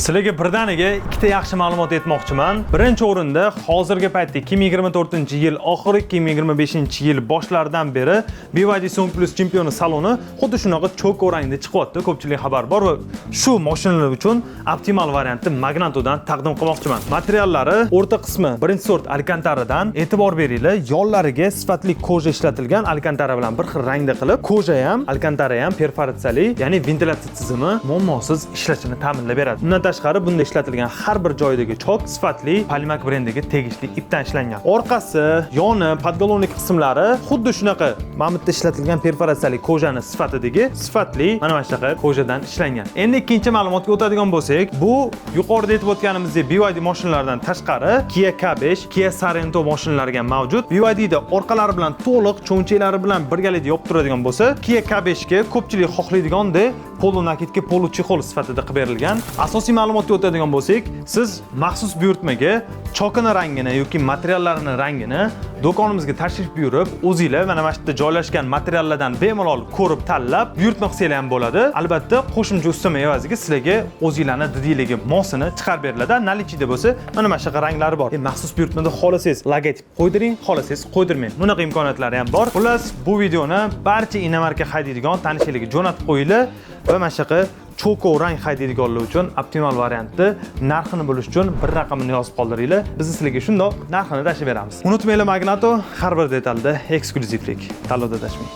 Sizlarga birdaniga ikkita yaxshi ma'lumot aytmoqchiman. Birinchi o'rinda, hozirgi paytda 2024-yil oxiri, 2025-yil boshlaridan beri BYD Song Plus chempioni saloni xuddi shunaqa cho'k rangda chiqyapti. Ko'pchilik xabar bor va shu mashinalar uchun optimal variantni Magnatodan taqdim qilmoqchiman. Materiallari: o'rta qismi birinchi sort Alcantaradan. E'tibor beringlar, yollariga sifatli кожа ishlatilgan, Alcantara bilan bir xil rangda qilib, кожа ham, Alcantara ham perforatsiyali, ya'ni ventilyatsiya tizimi muammosiz ishlashini ta'minlab beradi. Undan tashqari, bunda ishlatilgan har bir joyidagi chok sifatli Polimak brendiga tegishli ipdan ishlangan. Orqasi, yoni, подголовник qismlari xuddi shunaqa mana bu yerda ishlatilgan perforatsiyali кожа ni sifatidagi sifatli mana shunaqa кожа dan ishlangan. Endi ikkinchi ma'lumotga o'tadigan bo'lsak, bu yuqorida aytib o'tganimizdek, BYD mashinalaridan tashqari Kia K5, Kia Sorento mashinalariga ham mavjud. BYDda orqalari bilan to'liq, cho'nchaklari bilan birgalikda yopib turadigan bo'lsa, Kia K5 ga ko'pchilik xohlaydigandek полунакидка, получехол sifatida qilib berilgan. Asosiy ma'lumotga o'tadigan bo'lsak, siz maxsus buyurtmaga chokini rangini yoki materiallarini rangini do'konimizga tashrif buyurib, o'zinglar mana shu yerda joylashgan materiallardan bemalol ko'rib, tanlab buyurtma qilsanglar ham bo'ladi. Albatta, qo'shimcha ustama evaziga sizlarga o'zinglarni didinglarga mosini chiqarib beriladi. Наличие da bo'lsa, mana shunaqa ranglari bor. Maxsus buyurtmada xohlasangiz logotip qo'ydiring, xohlasangiz qo'ydirmang. Bunaqa imkoniyatlari ham bor. Xullas, bu videoni barcha inomarka haydaydigan tanishlarga jo'natib qo'yinglar va mana shunaqa cho'kov rang haydaydiganlar uchun optimal variantni narxini bilish uchun bir raqamini yozib qoldiringlar. Biz sizlarga shundoq narxini tashlab beramiz. Unutmanglar, Magnato har bir detalda eksklyuzivlik. Tanlovda adashmang.